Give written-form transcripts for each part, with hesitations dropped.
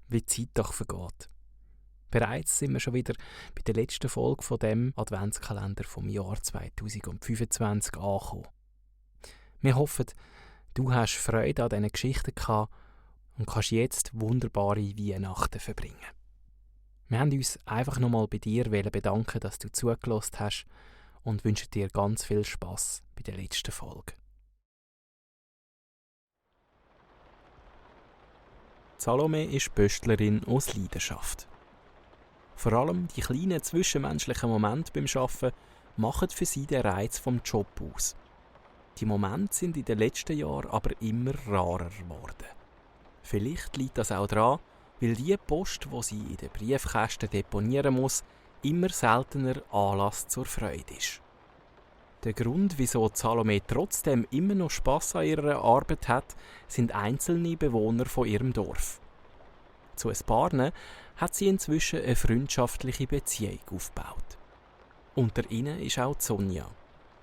wie die Zeit doch vergeht. Bereits sind wir schon wieder bei der letzten Folge von dem Adventskalender vom Jahr 2025 angekommen. Wir hoffen, du hast Freude an diesen Geschichten gehabt und kannst jetzt wunderbare Weihnachten verbringen. Wir haben uns einfach nochmal bei dir bedanken, dass du zugelassen hast und wünschen dir ganz viel Spass bei der letzten Folge. Salome ist Pöstlerin aus Leidenschaft. Vor allem die kleinen zwischenmenschlichen Momente beim Arbeiten machen für sie den Reiz vom Job aus. Die Momente sind in den letzten Jahren aber immer rarer geworden. Vielleicht liegt das auch daran, weil die Post, die sie in den Briefkästen deponieren muss, immer seltener Anlass zur Freude ist. Der Grund, wieso Salome trotzdem immer noch Spass an ihrer Arbeit hat, sind einzelne Bewohner von ihrem Dorf. Zu ein paar hat sie inzwischen eine freundschaftliche Beziehung aufgebaut. Unter ihnen ist auch Sonja,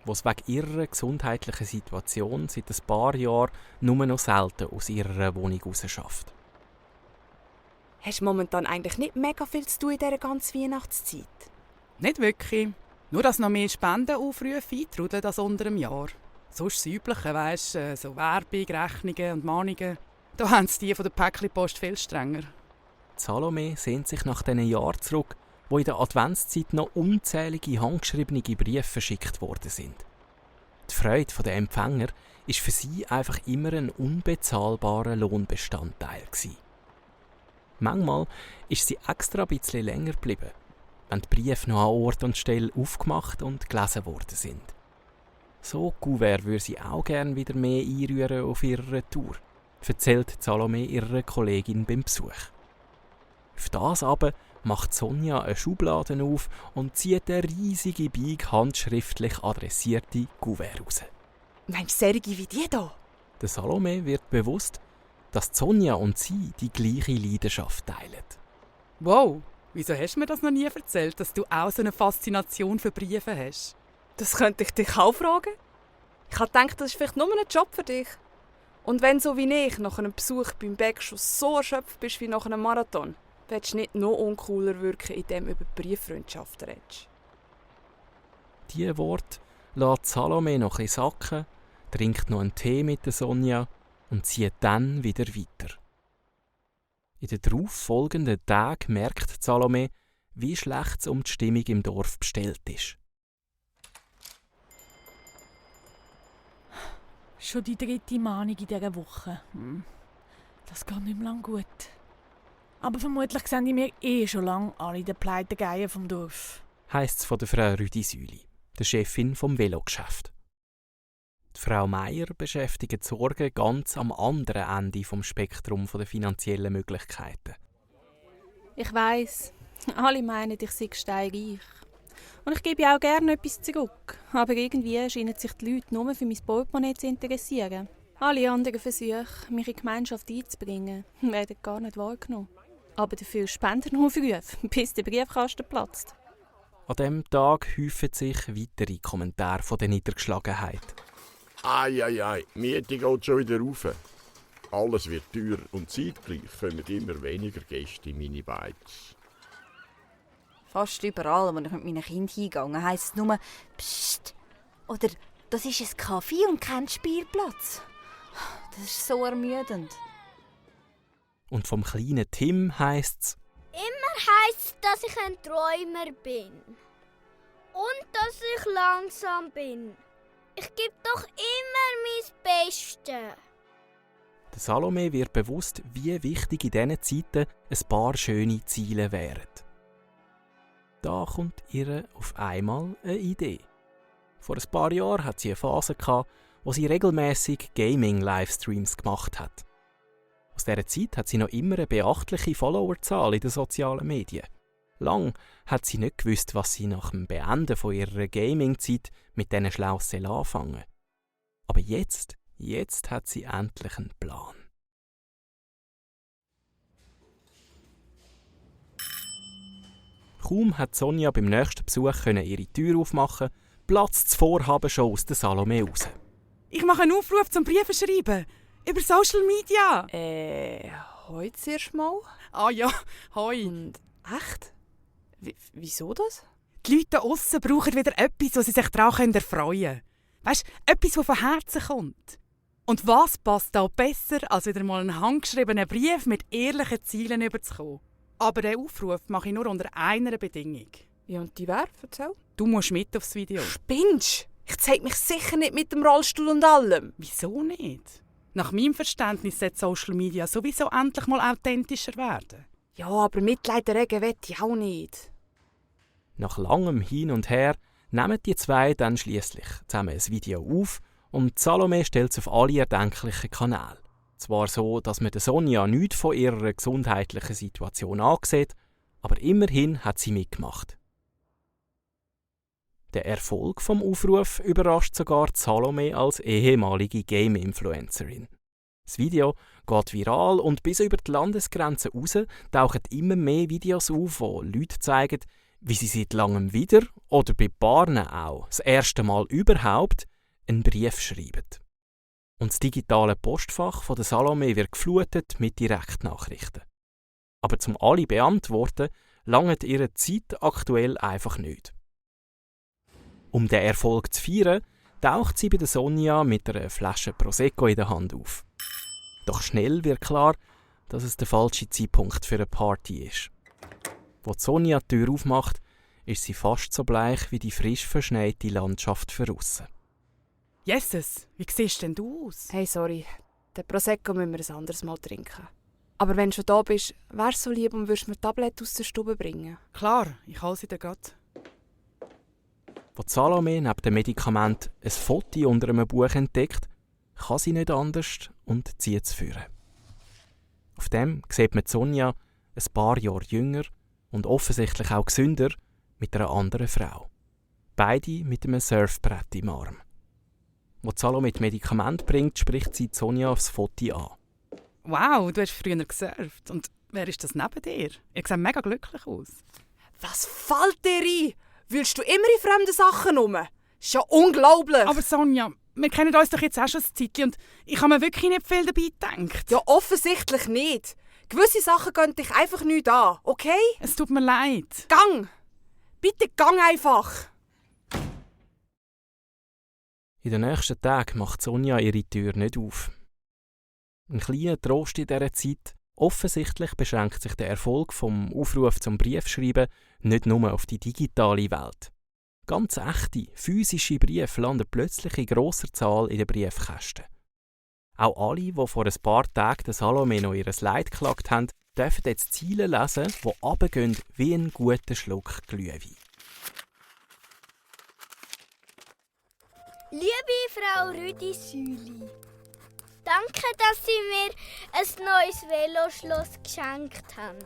die es wegen ihrer gesundheitlichen Situation seit ein paar Jahren nur noch selten aus ihrer Wohnung raus schafft. Hast du momentan eigentlich nicht mega viel zu tun in dieser ganzen Weihnachtszeit? Nicht wirklich. Nur, dass noch mehr Spendenaufrufe eintrudeln als unter einem Jahr. Sonst das Übliche, weisst, so Werbung, Rechnungen und Mahnungen. Da haben sie die von der Päckli-Post viel strenger. Salome sehnt sich nach diesen Jahren zurück, wo in der Adventszeit noch unzählige handgeschriebene Briefe verschickt worden sind. Die Freude der Empfänger war für sie einfach immer ein unbezahlbarer Lohnbestandteil gewesen. Manchmal ist sie extra ein bisschen länger geblieben, wenn die Briefe noch an Ort und Stelle aufgemacht und gelesen worden sind. So Kuvert würde sie auch gerne wieder mehr einrühren auf ihrer Tour, erzählt Salome ihrer Kollegin beim Besuch. Auf das aber macht Sonja eine Schublade auf und zieht eine riesige Beig handschriftlich adressierte Kuvert raus. Meinst du solche wie die hier? Der Salome wird bewusst, dass Sonja und sie die gleiche Leidenschaft teilen. Wow, wieso hast du mir das noch nie erzählt, dass du auch so eine Faszination für Briefe hast? Das könnte ich dich auch fragen. Ich habe gedacht, das ist vielleicht nur ein Job für dich. Und wenn so wie ich nach einem Besuch beim Bäck schon so erschöpft bist wie nach einem Marathon, willst du nicht noch uncooler wirken, indem du über Brieffreundschaften redest. Diese Worte lässt Salome noch ein bisschen sacken, trinkt noch einen Tee mit der Sonja und zieht dann wieder weiter. In den darauf folgenden Tagen merkt Salome, wie schlecht es um die Stimmung im Dorf bestellt ist. Schon die 3. Mahnung in dieser Woche. Das geht nicht mehr lang gut. Aber vermutlich sehen die mir schon lange alle den Pleitegeier vom Dorf. Heisst es von der Frau Rüdisüli, der Chefin vom Velogeschäft. Die Frau Meier beschäftigt die Sorgen ganz am anderen Ende vom Spektrum der finanziellen Möglichkeiten. Ich weiss, alle meinen, ich sei steinreich. Und ich gebe auch gerne etwas zurück. Aber irgendwie scheinen sich die Leute nur für mein Portemonnaie zu interessieren. Alle anderen Versuche, mich in die Gemeinschaft einzubringen, werden gar nicht wahrgenommen. Aber dafür Spendenaufrufe, bis der Briefkasten platzt. An diesem Tag häufen sich weitere Kommentare von der Niedergeschlagenheit. Ei, Miete geht schon wieder rauf. Alles wird teurer und zeitgleich kommen immer weniger Gäste in meine Beiz. Fast überall, wo ich mit meinen Kindern hingehe, heisst es nur «Psst» oder «Das ist ein Café und kein Spielplatz». Das ist so ermüdend. Und vom kleinen Tim heisst es: Immer heisst es, dass ich ein Träumer bin. Und dass ich langsam bin. Ich gebe doch immer mein Bestes. Der Salome wird bewusst, wie wichtig in diesen Zeiten ein paar schöne Ziele wären. Da kommt ihr auf einmal eine Idee. Vor ein paar Jahren hat sie eine Phase gehabt, wo sie regelmäßig Gaming-Livestreams gemacht hat. Aus dieser Zeit hat sie noch immer eine beachtliche Followerzahl in den sozialen Medien. Lang hat sie nicht gewusst, was sie nach dem Beenden von ihrer Gaming-Zeit mit diesen Schlaussen anfangen. Aber jetzt hat sie endlich einen Plan. Kaum hat Sonja beim nächsten Besuch ihre Tür aufmachen, platzt das Vorhaben schon aus der Salome raus. Ich mache einen Aufruf zum Briefen schreiben. Über Social Media. Hoi zuerst mal. Ah ja, hoi. Und echt? Wieso das? Die Leute da aussen brauchen wieder etwas, wo sie sich daran erfreuen können. Weisst, etwas, das von Herzen kommt. Und was passt da besser, als wieder mal einen handgeschriebenen Brief mit ehrlichen Zielen überzukommen? Aber den Aufruf mache ich nur unter einer Bedingung. Ja, und die wer? Erzähl. Du musst mit aufs Video. Spinnst? Ich zeig mich sicher nicht mit dem Rollstuhl und allem. Wieso nicht? Nach meinem Verständnis sollte Social Media sowieso endlich mal authentischer werden. Ja, aber Mitleid erregen will ich auch nicht. Nach langem Hin und Her nehmen die zwei dann schließlich zusammen ein Video auf und Salome stellt es auf alle erdenklichen Kanäle. Zwar so, dass man der Sonja nichts von ihrer gesundheitlichen Situation ansieht, aber immerhin hat sie mitgemacht. Der Erfolg vom Aufruf überrascht sogar Salome als ehemalige Game-Influencerin. Das Video geht viral und bis über die Landesgrenzen raus tauchen immer mehr Videos auf, wo Leute zeigen, wie sie seit langem wieder oder bei Paaren auch das erste Mal überhaupt einen Brief schreiben. Und das digitale Postfach von der Salome wird geflutet mit Direktnachrichten. Aber zum alle beantworten, langt ihre Zeit aktuell einfach nicht. Um den Erfolg zu feiern, taucht sie bei der Sonja mit einer Flasche Prosecco in der Hand auf. Doch schnell wird klar, dass es der falsche Zeitpunkt für eine Party ist. Als Sonja die Tür aufmacht, ist sie fast so bleich wie die frisch verschneite Landschaft für aussen. Jesus, wie siehst denn du aus? Hey, sorry. Den Prosecco müssen wir ein anderes Mal trinken. Aber wenn du schon da bist, wärst du so lieb und würdest mir Tabletten aus der Stube bringen. Klar, ich hole sie dir grad. Als Salome neben dem Medikament ein Foto unter einem Buch entdeckt, kann sie nicht anders und zieht es führen. Auf dem sieht man Sonja ein paar Jahre jünger und offensichtlich auch gesünder mit einer anderen Frau. Beide mit einem Surfbrett im Arm. Als Salome das Medikament bringt, spricht sie Sonja aufs Foto an. Wow, du hast früher gesurft. Und wer ist das neben dir? Ihr seht mega glücklich aus. Was fällt dir ein? Wühlst du immer in fremden Sachen rum? Ist ja unglaublich. Aber Sonja, wir kennen uns doch jetzt auch schon ein Zeitchen und ich habe mir wirklich nicht viel dabei gedacht. Ja, offensichtlich nicht. Gewisse Sachen gehen dich einfach nicht an, okay? Es tut mir leid. Gang! Bitte gang einfach! In den nächsten Tagen macht Sonja ihre Tür nicht auf. Ein kleiner Trost in dieser Zeit. Offensichtlich beschränkt sich der Erfolg vom Aufruf zum Briefschreiben nicht nur auf die digitale Welt. Ganz echte, physische Briefe landen plötzlich in grosser Zahl in den Briefkästen. Auch alle, die vor ein paar Tagen der Salome noch ihr Leid geklagt haben, dürfen jetzt Ziele lesen, die runtergehen wie ein guter Schluck Glühwein. Liebe Frau Rüdisüli, danke, dass Sie mir ein neues Veloschloss geschenkt haben.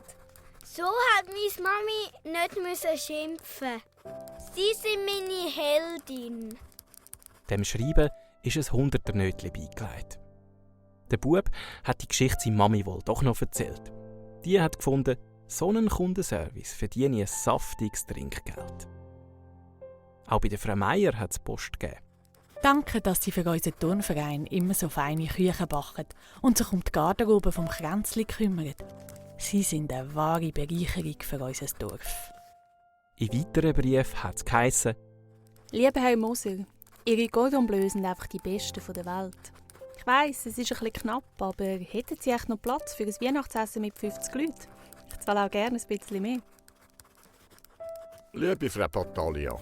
So hat meine Mami nicht schimpfen. Sie sind meine Heldin. Dem Schreiben ist ein 100er-Nötchen beigelegt. Der Bub hat die Geschichte seiner Mami wohl doch noch erzählt. Die hat gefunden, so einen Kundenservice verdiene ein saftiges Trinkgeld. Auch bei der Frau Meier hat es Post gegeben. Danke, dass Sie für unseren Turnverein immer so feine Küchen backen und sich um die Garderobe vom Kränzli kümmern. Sie sind eine wahre Bereicherung für unser Dorf. In weiteren Briefen hat es geheissen: Lieber Herr Moser, Ihre Cordon Bleus sind einfach die besten der Welt. Ich weiss, es ist ein bisschen knapp, aber hätten Sie echt noch Platz für ein Weihnachtsessen mit 50 Leuten? Ich zahle auch gerne ein bisschen mehr. Liebe Frau Battaglia,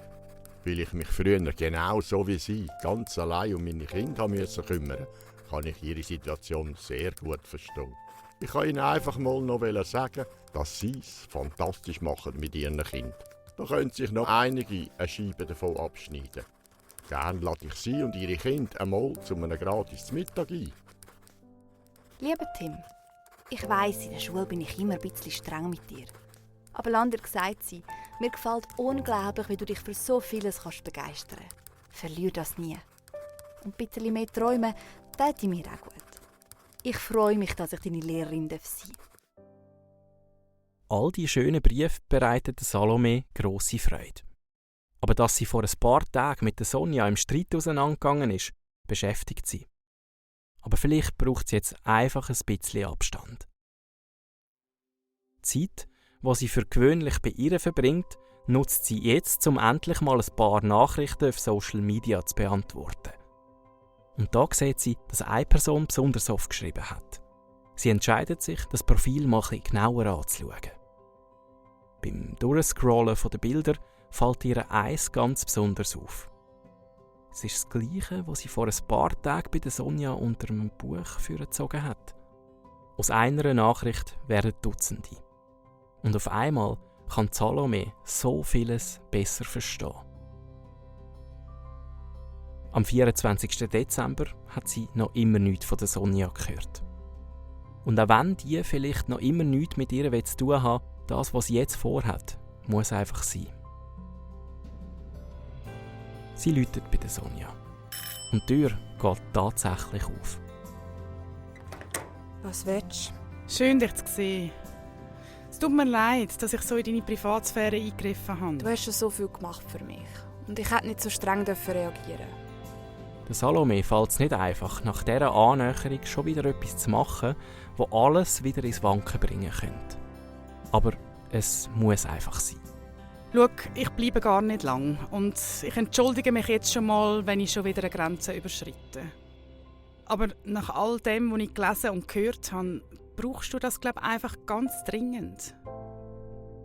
weil ich mich früher genau so wie Sie ganz allein um meine Kinder müssen kümmern, kann ich Ihre Situation sehr gut verstehen. Ich kann Ihnen einfach mal noch sagen, dass Sie es fantastisch machen mit Ihren Kindern. Da können sich noch einige eine Scheibe davon abschneiden. Gerne lade ich Sie und Ihre Kinder einmal zu einem gratis Mittag ein. Lieber Tim, ich weiss, in der Schule bin ich immer ein bisschen streng mit dir. Aber anders sagt sie, mir gefällt unglaublich, wie du dich für so vieles begeistern kannst. Verlier das nie. Und ein bisschen mehr träumen, täte mir auch gut. Ich freue mich, dass ich deine Lehrerin sein darf. All die schönen Briefe bereiteten Salome grosse Freude. Aber dass sie vor ein paar Tagen mit der Sonja im Streit auseinandergegangen ist, beschäftigt sie. Aber vielleicht braucht sie jetzt einfach ein bisschen Abstand. Zeit, die sie für gewöhnlich bei ihr verbringt, nutzt sie jetzt, um endlich mal ein paar Nachrichten auf Social Media zu beantworten. Und da sieht sie, dass eine Person besonders oft geschrieben hat. Sie entscheidet sich, das Profil mal ein bisschen genauer anzuschauen. Beim Durchscrollen der Bilder fällt ihr eins ganz besonders auf. Es ist das Gleiche, was sie vor ein paar Tagen bei der Sonja unter einem Buch vorgezogen hat. Aus einer Nachricht werden Dutzende. Und auf einmal kann Salome so vieles besser verstehen. Am 24. Dezember hat sie noch immer nichts von der Sonja gehört. Und auch wenn die vielleicht noch immer nichts mit ihr zu tun haben, das, was sie jetzt vorhat, muss einfach sein. Sie läutet bei der Sonja. Und die Tür geht tatsächlich auf. Was willst du? Schön, dich zu sehen. Es tut mir leid, dass ich so in deine Privatsphäre eingegriffen habe. Du hast schon so viel gemacht für mich. Und ich hätte nicht so streng reagieren. Der Salome fällt es nicht einfach, nach dieser Annäherung schon wieder etwas zu machen, das alles wieder ins Wanken bringen könnte. Aber es muss einfach sein. Schau, ich bleibe gar nicht lang und ich entschuldige mich jetzt schon mal, wenn ich schon wieder eine Grenze überschreite. Aber nach all dem, was ich gelesen und gehört habe, brauchst du das, glaube ich, einfach ganz dringend.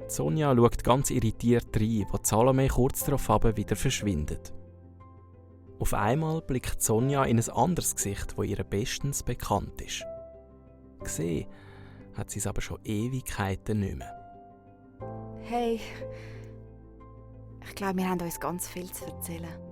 Sonja schaut ganz irritiert rein, wo Salome kurz darauf wieder verschwindet. Auf einmal blickt Sonja in ein anderes Gesicht, das ihr bestens bekannt ist. Gesehen hat sie es aber schon Ewigkeiten nicht mehr. Hey, ich glaube, wir haben uns ganz viel zu erzählen.